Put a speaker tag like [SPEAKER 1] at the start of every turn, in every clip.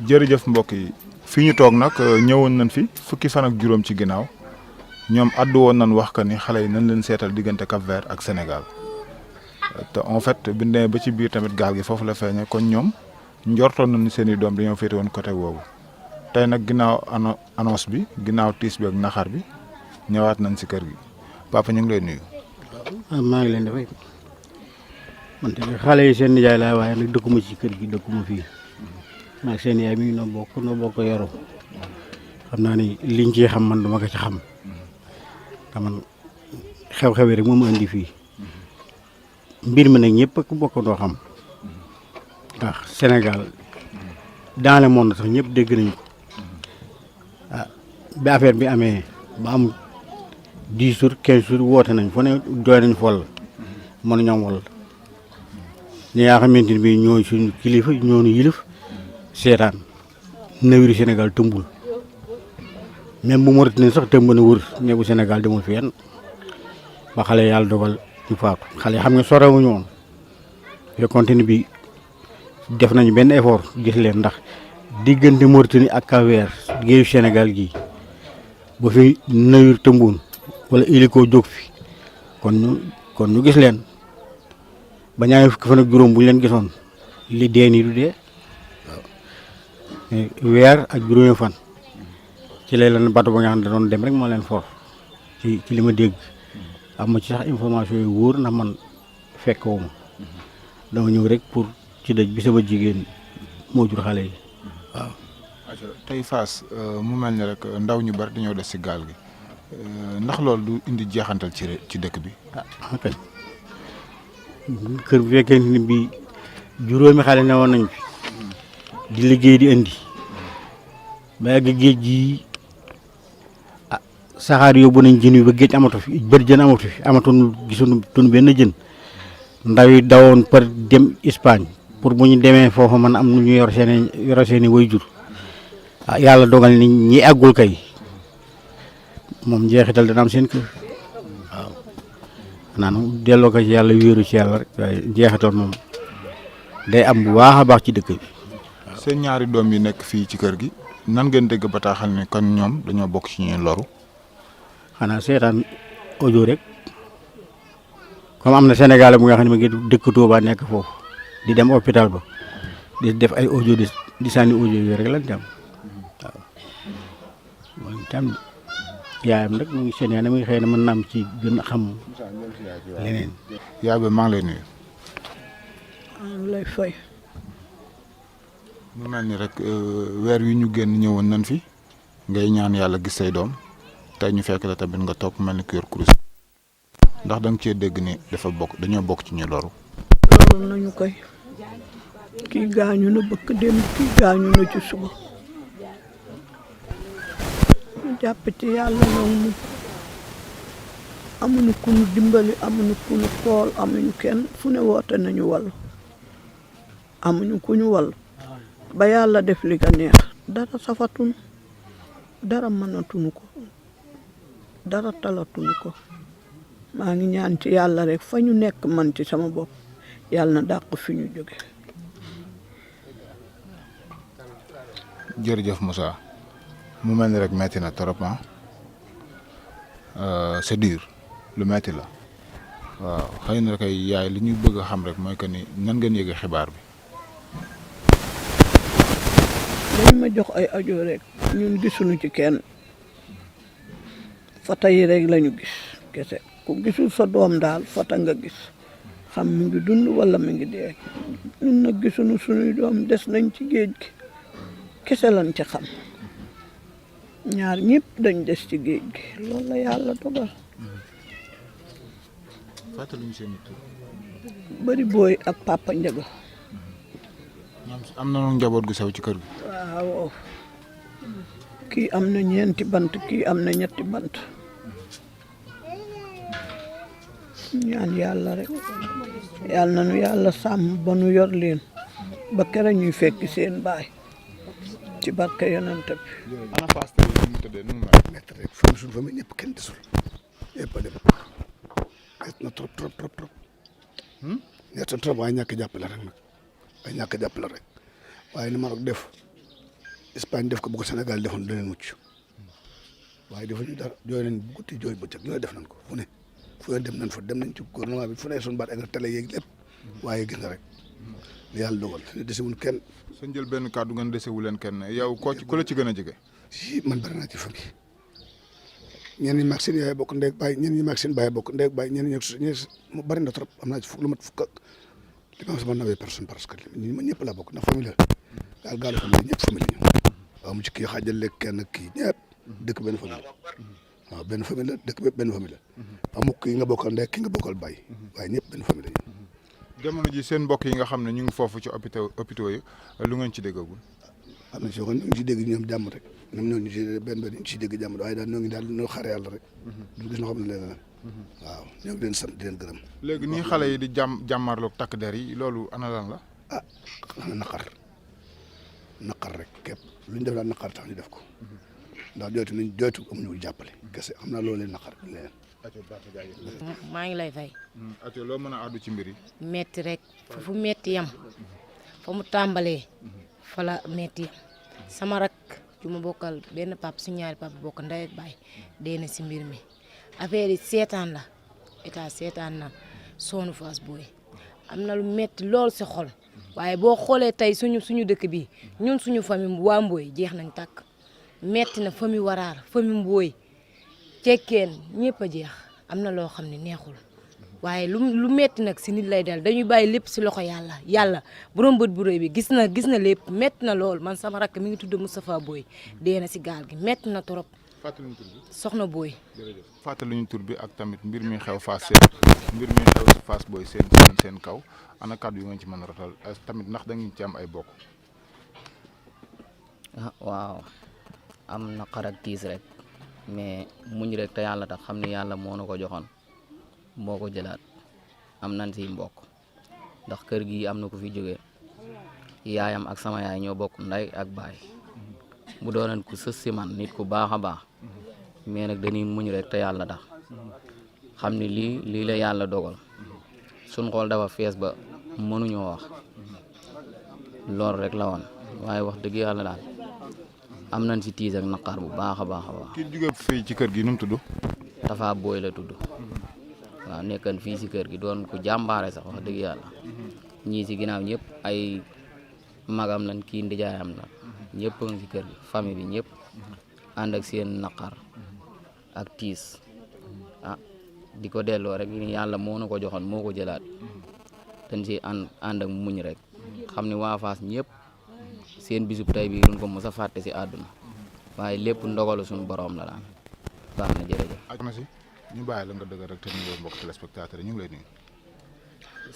[SPEAKER 1] jërëjëf mbokk yi fii ñu toog nag ñëwoon nañ fi fukki fan ak juróom ci ginnaaw ñoom addu woon nañ wax que ni xale yi nañ leen seetal diggante Cap-Vert ak Sénégal te en fait bi ñu demee ba ci biir tamit gaal gi foofu la feeñee kon ñoom njortoon nañ ni seen i doom dañoo féete woon côté boobu tey nag ginnaaw annonce bi ginnaaw tiis bi ak naxar bi ñëwaat nañ si kër gi papa ñu ngi lay nuyu.
[SPEAKER 2] waaw maa ngi leen di fay man tamit xale yi seen nijaay laay waaye nag dëkkuma ci kër gi dëkkuma fii. maag seen yaay mi noo bokk yoru xam naa ni liñ ci xam man duma ko ci xam te man xew-xew yi rek moo ma indi fii mbir mi nag ñëpp ak bokk doo xam ndax Sénégal dans le monde sax ñëpp dégg nañ ko ah bi affaire bi amee ba am 10 jours 15 jours woote nañ fu ne doy nañ fool mënuñu am wol ñi nga xamante ni bii ñooy suñu kilifa ñoonu yilif seetaan nawiru Sénégal tëmbul même bu Mauritanie sax tëmb na wër ne bu Sénégal demul fenn ba xale yàlla dogal ñu faatu xale xam nga sorewuñu woon fekkonte ni bi def nañu benn effort gis leen ndax diggante Mauritanie ak Cap-Vert géeju Sénégal gi ba fi nawir tëmboon wala hélico jóg fi kon ñu gis leen ba ñaari fukki fan ak juróom bu ñu leen gisoon li dee nii du dee weer ak juróomi fan ci lay lan bato ba nga xam ne da doon dem rek moo leen for ci li ma dégg am ma ci sax information yu wóor ndax man fekkoo ma dama ñëw rek pour ci dëj bi sama jigéen moo jur xale yi waaw.
[SPEAKER 1] tey Fass mu mel ni rek ndaw ñu bari dañoo des si gaal gi ndax loolu du indi jeexantal ci dëkk bi.
[SPEAKER 2] ah kay kër bu fekkee ni bi juróomi xale ne woon nañ fi di liggéey di indi ba yàgg géej gi saxaar yóbbu nañ jën wi ba géej amatu fi bët jën amatu fi amatoon gisuñu benn jën ndaw yi dawoon par dem Espagne pour bu ñu demee foofu man am nu ñu yor seeni waajur yàlla dogal ni ñi àggul kay moom njeexital dana am seen kër waaw naan delloo ko ci yàlla wéeru ci yàlla rek waaye njeexital moom day am bu baax a baax ci dëkk bi.
[SPEAKER 1] seen ñaari doom yi nekk fii ci kër gi nan ngeen dégg bataaxal ne kon ñoom dañoo bokk ci ñuy loru.
[SPEAKER 2] xanaa seetaan audio rek comme am na Sénégalais bu nga xam ne ma ngi dëkk Touba nekk foofu di dem hôpital ba di def ay audio di sànni audio yooyu rek lañ dem waaw mooy tam yaayam nag mu ngi seen yaay muy xëy na mën na am ci gën a xam leneen.
[SPEAKER 1] yaay ba maa ngi lay nuyu.
[SPEAKER 3] maa ngi lay fay.
[SPEAKER 1] mu mel ni rek weer wi ñu génn ñëwoon nañ fi ngay ñaan yàlla gis say doom tey ñu fekk la tamit nga toog mel ni ku yor kurus ndax da nga cee dégg ni dañoo bokk ci ñu loru.
[SPEAKER 3] loolu nañu koy kii gaañu na bëkk dem kii gaañu na ci suba ñu jàpp ci yàlla nag mu amuñu ku ñu dimbali amuñu ku ñu xool amuñu kenn fu ne woote nañu wàllu amuñu ku ñu wàllu ba yàlla def li nga neex dara safatunu dara mënatuñu ko dara talatuñu ko maa ngi ñaan ci yàlla rek fa ñu nekk man ci sama bopp yàlla na dàq fi ñu jóge.
[SPEAKER 1] jërëjëf Moussa mu mel ni rek metti na trop c'est dur lu metti la waaw xëy na kay yaay li ñu bëgg a xam rek mooy que ni nan ngeen yëge xibaar bi.
[SPEAKER 3] dañ ma jox ay audio rek ñun gisuñu ci kenn fata yi rek lañu gis kese ku gisul sa doom daal fata nga gis xam mi ngi dund wala mi ngi dee ñun nag gisuñu suñuy doom des nañ ci géej gi kese lañ ci xam ñaar ñëpp dañ des ci géej gi loolu la yàlla dogal.
[SPEAKER 1] fàttali ñu seen i tur.
[SPEAKER 3] Bari Booy ak Papa Njaga.
[SPEAKER 1] am na njaboot gu sew ci kër gi.
[SPEAKER 3] waaw kii am na ñeenti bant kii am na ñetti bant ñaan yàlla rek yàlla na nu yàlla sàmm ba nu yor leen ba kera ñuy fekki seen baay ci barke yonent bi.
[SPEAKER 1] ana Fass tey nu mu tëddee nu mu mel.
[SPEAKER 4] métti rek famille suñu famille ñëpp kenn desul ñëpp a dem métti na trop trop trop trop métti na trop waaye ñàkk a jàppale rek nag waaye ñàkk a jàppale rek waaye ni Maroc def Espagne def ko bu ko Sénégal defoon danañ mucc waaye defuñu dara jooy nañ bu guddi jooy bëccëg ñooy def nañ ko fu ne fu ne dem nañ fa dem nañ ci gouvernement bi fu ne suñu baat ak télé yeeg lépp waaye gis nga rek li yàlla dogal fi ne desewuñ kenn.
[SPEAKER 1] soo jël benn kàddu ngeen desewu leen kenn yow ku la ci gën a jege.
[SPEAKER 4] si man bari naa ci famille ñenn ñi mag seen yaay bokk ndey ak baay ñenn ñi mag seen baay bokk ndey ak baay ñenn ñi mu bari na trop am naa ci lu mat fukk ak li ma sama nawee personne parce que ma ñëpp laa bokk ndax famille la gaalu famille ñëpp famille la ñu waaw mu ci kii xaajale kenn kii ñëpp dëkk benn famille la waaw benn famille la dëkk bépp benn famille la amul kii nga bokkal ndey ki nga bokkal baay waaye ñëpp benn famille la ñu.
[SPEAKER 1] jamono ji seen mbokk yi nga xam ne ñu ngi foofu ci hôpitaux yi lu ngeen ci déggagul.
[SPEAKER 4] am na si yoo xam ne ñu ngi ciy dégg ñoom jàmm rek ñoom ñoo ñu ci benn ñu ciy dégg jàmm waaye daal ñoo ngi daal ñoo xaar yàlla rek. du gis ñoo xam ne leneen waaw ñoo ngi leen sant di leen gërëm.
[SPEAKER 1] léegi nii xale yi di jàmmarloog takk der yi loolu ana lan la.
[SPEAKER 4] ah xanaa naqar rek képp lu ñu def daal naqar tax ñu def ko ndax jooytu amuñu jàppale kese xam naa loolu leen naqar leneen.
[SPEAKER 5] maa ngi lay fay.
[SPEAKER 1] ati loo mën a àddu ci mbir yi.
[SPEAKER 5] metti rek fu metti yam fa mu tàmbalee fa la metti yam sama rak ju ma bokkal benn pap su ñaari pap bokk ndey ak baay dee na si mbir mi affaire yi seetaan la état seetaan na Sonu Fass Boye am na lu metti lool si xol waaye boo xoolee tey suñu dëkk bi ñun suñu famille waa Mboye jeex nañ tàkk metti na famille Waraar famille Mboye cekkeen ñëpp a jeex am na loo xam ne neexul waaye lu metti nag si nit lay dal dañuy bàyyi lépp si loxo yàlla borom bët bu rëy bi gis na lépp metti na lool man sama rakk mi ngi tudd Moustapha Boye dee na si gaal gi metti na trop.
[SPEAKER 1] fàttali ñu tur bi
[SPEAKER 5] soxna Boye.
[SPEAKER 1] jërëjëf fàttali ñu tur bi ak tamit mbir mi xew Fass si Fass Boye seen kaw ana kàddu yu ngeen ci mën a rotal tamit ndax da ngeen ci am ay bokk.
[SPEAKER 6] waaw am naqar ak tiis rek mais muñ rek te yàlla tax xam ne yàlla moo na ko joxoon moo ko jëlaat am nañ si mbokk ndax kër gi am na ku fi jóge yaayam ak sama yaay ñoo bokk ndey ak baay bu doonan ku sës si man nit ku baax a baax mais nag dañuy muñ rek te yàlla tax xam ne lii la yàlla dogal suñ xool dafa fees ba mënuñoo wax loolu rek la woon waaye wax dëgg yàlla daal am nañ si tiis ak naqar bu baax a baax a baax.
[SPEAKER 1] ki jóge fii ci kër gi nu mu tudd.
[SPEAKER 6] Tafa Boye la tudd waaw nekkan fii si kër gi doon ku jàmbaare sax wax dëgg yàlla ñii si ginnaaw ñëpp ay magam lañ kii ndijaayam la ñëpp a ngi si kër gi famille bi ñëpp ànd ak seen naqar ak tiis di ko delloo rek ni yàlla moo na ko joxoon moo ko jëlaat dañ si ànd ak muñ rek xam ne waa Fass ñëpp seen bisub tey bi duñ ko mos a fàtte si àdduna waaye lépp ndogalu suñu borom la daan baax na jërëjëf.
[SPEAKER 1] na si ñu bàyyi la nga dëgg rek te ñu ngi mbokk téléspectateur ñu ngi lay nuyu.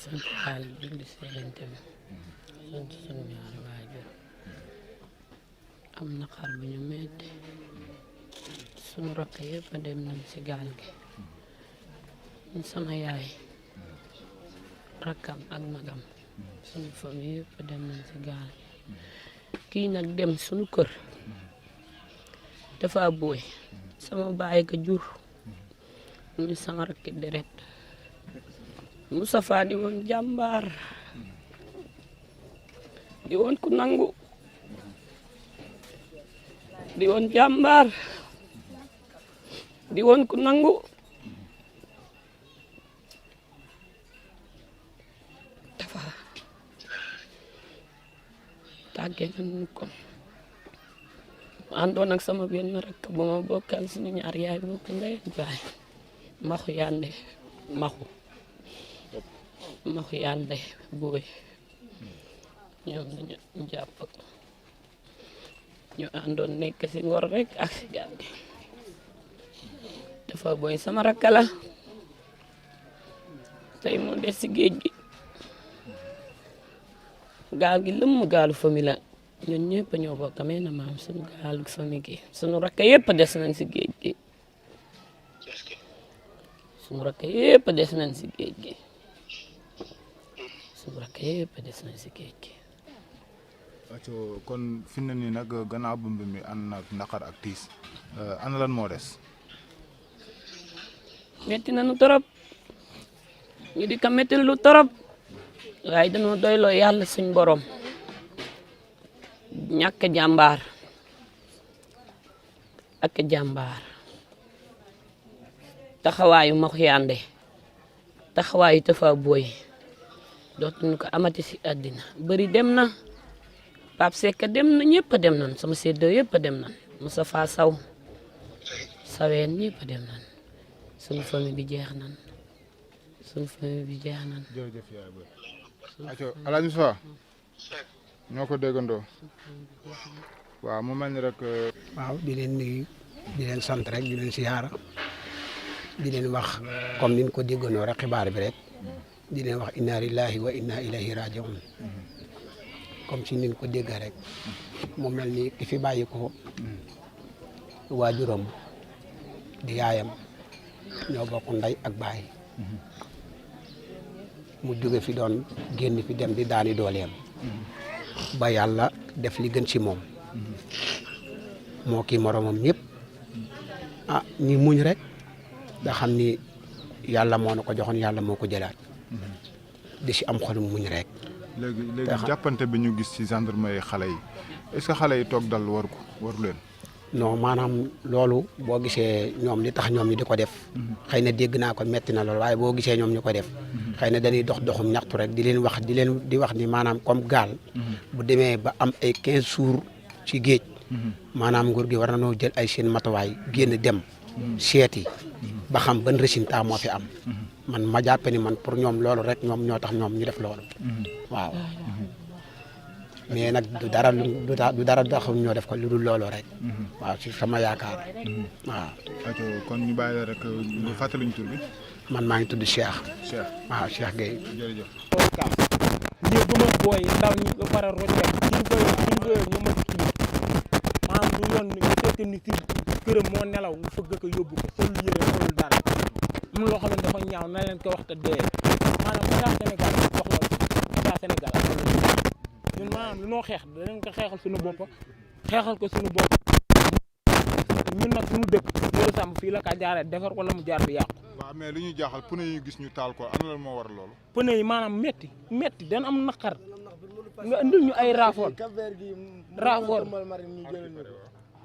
[SPEAKER 7] sant xaal julli seelante bi sant sunu ñaari waajur am na xar bu ñu metti sunu rakk yëpp a dem nañ si gaal gi ñun sama yaay rakkam ak magam sunu famille yëpp a dem nañ si gaal gi kii nag dem sunu kër Tafa Boye sama baay ka jur muy sama rakki deret Moustapha di woon jàmbaar di woon ku nangu di woon jàmbaar di woon ku nangu Tafa tàggee nañu ko àndoon ak sama benn rakk bu ma bokkal suñu ñaar yaay bokk ndey ak baay maxu yande Boye ñoom dañu jàpp ñu àndoon nekk si ngor rek ak si gaal gi Tafa Boye sama rakk la tey moo des si géej gi gaal gi lëmm gaalu famille la ñun ñëpp ñoo bokk amee na maam suñu gaal famille gi suñu rakk yëpp des nañ si géej gi suñu rakk yëpp des nañ si géej gi suñu rakk yëpp des nañ si géej gi.
[SPEAKER 1] acco kon fi mu ne nii nag gannaaw bu mbir mi ànd nag naqar ak tiis ana lan moo des.
[SPEAKER 7] metti nañu torop ñu di ko metti lu torop waaye dañoo doyloo yàlla suñ borom ñàkk jàmbaar ak jàmbaar taxawaayu max yande taxawaayu tafa booy dootuñu ko amati si àddina bëri dem na Pape Seck dem na ñëpp dem nañ sama séddoo yëpp dem nañ Moustapha Saw saween ñëpp dem nañ suñu famille bi jeex nañ suñu famille bi jeex nañ.
[SPEAKER 1] jërëjëf yaay booy. acco Alaaji Moustapha ñoo ko déggandoo waaw mu mel ni rek.
[SPEAKER 8] waaw di leen nuyu di leen sant rek di leen siyaara di leen wax comme ni ñu ko déggandoo rek xibaar bi rek di leen wax inna lillahi wa inna ilayhi rajiun comme si ni ñu ko dégg rek mu mel ni ki fi bàyyi ko waajuram di yaayam ñoo bokk ndey ak baay mu jóge fi doon génn fi dem di daani dooleem ba yàlla def li gën ci moom moo kii moromam ñëpp ah ñi muñ rek nga xam ni yàlla moo na ko joxoon yàlla moo ko jëlaat di si am xolum muñ rek.
[SPEAKER 1] léegi jàppante bi ñu gis ci gendarmerie xale yi est-ce que xale yi toog dal waru leen.
[SPEAKER 8] non maanaam loolu boo gisee ñoom li tax ñoom ñu di ko def xëy na dégg naa ko metti na loolu waaye boo gisee ñoom ñu ko def xëy na dañuy doxum ñaxtu rek di leen wax ni maanaam comme gaal bu demee ba am ay 15 jours ci géej maanaam nguur gi war na noo jël ay seen matuwaay génn dem seeti ba xam ban résultat moo fi am man ma jàppe ni man pour ñoom loolu rek ñoom ñoo tax ñoom ñu def loolu waaw mais nag du dara taxul ñoo def ko lu dul loolu rek waaw ci sama yaakaar waaw.
[SPEAKER 1] acco kon ñu bàyyi la rek ñu fàttaliñ tur bi.
[SPEAKER 8] man maa ngi tudd Cheikh.
[SPEAKER 1] Cheikh
[SPEAKER 8] waaw Cheikh Gueye.
[SPEAKER 1] jërëjëf.
[SPEAKER 9] ñëw ba ma booy ndaw ñi ba pare rocceel kilifa ñu ma kii maanaam du yoon nga fekk ni ci këram moo nelaw nga fëgg ko yóbbu ko sol yére solul daal am loo xam ne dafa ñaaw na leen ko wax te dee maanaam état Sénégal soxla état Sénégal ak ñun maanaam lu noo xeex danañ ko xeexal suñu bopp xeexal ko suñu bopp ñun nag suñu dëkk Modou Samb fii la ka jaaree defar wala mu jaar bi yàqu.
[SPEAKER 1] waaw mais li ñuy jaaxal pneu yi gis ñu taal ko ana lan moo war loolu.
[SPEAKER 9] pneu yi maanaam metti dana am naqar nga indil ñu ay raafoor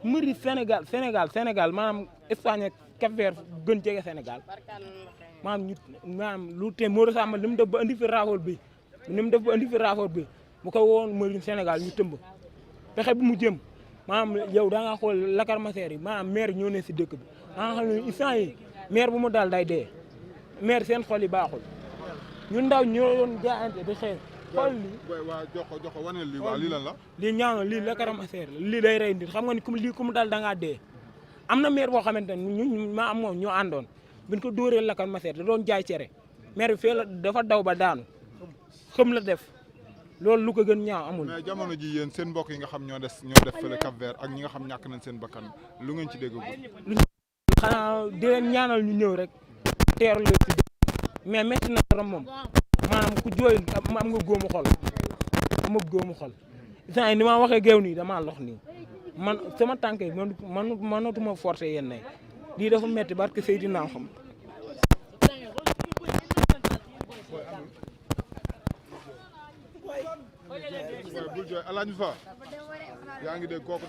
[SPEAKER 9] mëri Sénégal maanaam Espagne Cap-Vert gën jege Sénégal maanaam lu te Modou Samb li mu def ba indi fi raafoor bi bu ko woon mëri Sénégal ñu tëmb pexe bi mu jëm maanaam yow da nga xool lakarmaseer yi maanaam maire ñoo ne si dëkk bi da nga xam ne instant yi maire bu mu daal day dee maire seen xol yi baaxul ñun ndaw ñoo doon jaayante di xeex xool lii
[SPEAKER 1] waaw jox ko wane lii waaw lii lan la
[SPEAKER 9] lii ñaaw lii lakarmaseer lii day rey nit xam nga ni lii ku mu daal da ngaa dee am na maire boo xamante ne ñu ma am moom ñoo àndoon biñ ko dóoree lakarmaseer da doon jaay cere maire bi fee la dafa daw ba daanu xëm la def loolu lu ko gën ñaaw amul.
[SPEAKER 1] mais jamono ji yéen seen mbokk yi nga xam ñoo def fële Cap-Vert ak ñi nga xam ñàkk nañ seen bakkan lu ngeen ci dégg
[SPEAKER 9] xanaa di leen ñaanal ñu ñëw rek teeru leen ci mais métti na trop moom maanaam ku jooy am nga góomu xol sant yi ni ma waxee géew nii damaa lox nii man sama tànk yi mënatuma forcer yenn yi lii dafa métti barke Seydina xam
[SPEAKER 1] bul jooy Alaaji Fa yaa ngi dégg kooku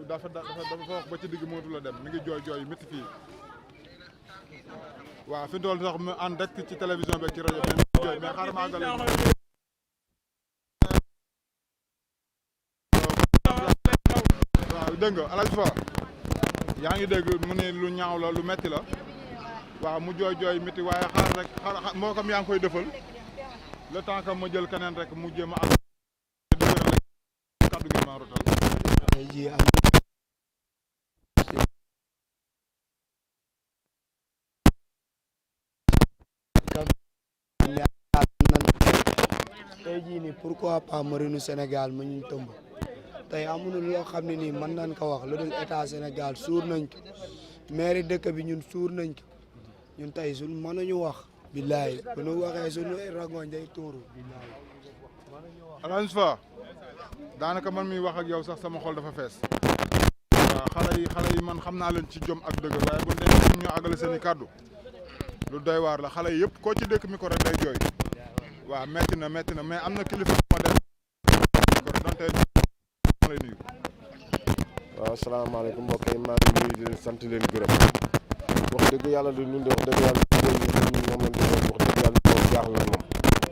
[SPEAKER 1] dafa wax ba ci digg mootu la dem mi ngi jooy yu métti fii waaw fi mu toll sax mu ànd rek ci télévision bi ak ci rajo bi mi ngi jooy mais xaaral ma àggale waaw dégg nga Alaaji Fa yaa ngi dégg mu ne lu ñaaw la lu métti la waaw mu jooy métti waaye xaar rek moo kam yaa ngi koy defal le temps que ma jël keneen rek mu jéem a am kaddu gi ma rotal
[SPEAKER 8] tey jii am tey jii nii pourquoi pas marinu Sénégal ma ñu tëmb
[SPEAKER 10] tey amuñu loo xam ne nii mën nañ ko wax lu dul état Sénégal suur nañ ko maire dëkk bi ñun suur nañ ko ñun tey suñ mënuñu wax billaay bu ñu waxee suñu rangoñ day tuuru billaay.
[SPEAKER 1] Alaaji Fa daanaka man miy wax ak yow sax sama xol dafa fees waaw xale yi man xam naa leen ci jom ak dëgg waaye bu ñu demee ñu àggale seen i kàddu lu doy waar la xale yëpp koo ci dëkk mi ko rek day jooy waaw metti na mais am na kilifa ma dem ko donte lay nuyu.
[SPEAKER 11] waaw asalaamaaleykum mbokk yi maa ngi nuyu di leen sant leen gërëm wax dëgg yàlla di nun de wax dëgg yàlla moom lañ di wax dëgg yàlla moom jaaxle na moom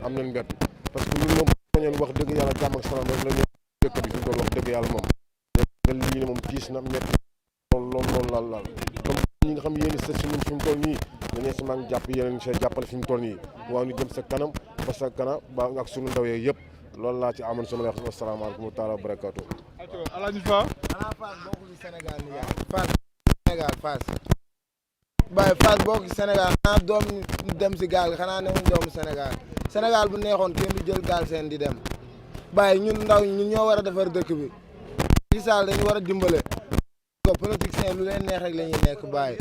[SPEAKER 11] am nañ mbett parce que ñun moom ñeen wax dëgg yàlla jàmm ak salaam rek la ñu dëkk bi fi mu toll wax dëgg yàlla moom lii ne moom tiis na metti lool laal comme ñi nga xam yéen sa si ñun fi mu toll nii dañee si maa ngi jàpp yeneen see jàppale fi mu toll nii waaw ñu jëm sa kanam ba sa kanam ba ak suñu ndaw yeeg yëpp loolu laa ci amoon sama wax asalaamaaleykum wa taala wa barakaatu.
[SPEAKER 1] Alaaji Fa
[SPEAKER 12] xanaa Fass bokk ci Sénégal ni yaay Fass Sénégal Fass Baye Fass bokk ci Sénégal xanaa doom dem si gaal xanaa newuñ doomu Sénégal bu neexoon kenn du jël gaal seen di dem Baye ñun ndaw ñun ñoo war a defar dëkk bi Sall dañu war a dimbale ko politicien lu leen neex rek la ñuy nekk Baye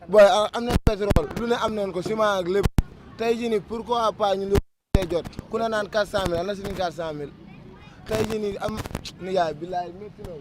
[SPEAKER 12] booy am na pétrole lu ne am nañ ko ciment ak lépp tey jii nii pourquoi pas ñu jot ku ne naan 400000 am na suñu 400000 tey jii nii am ni yaay billaay métti na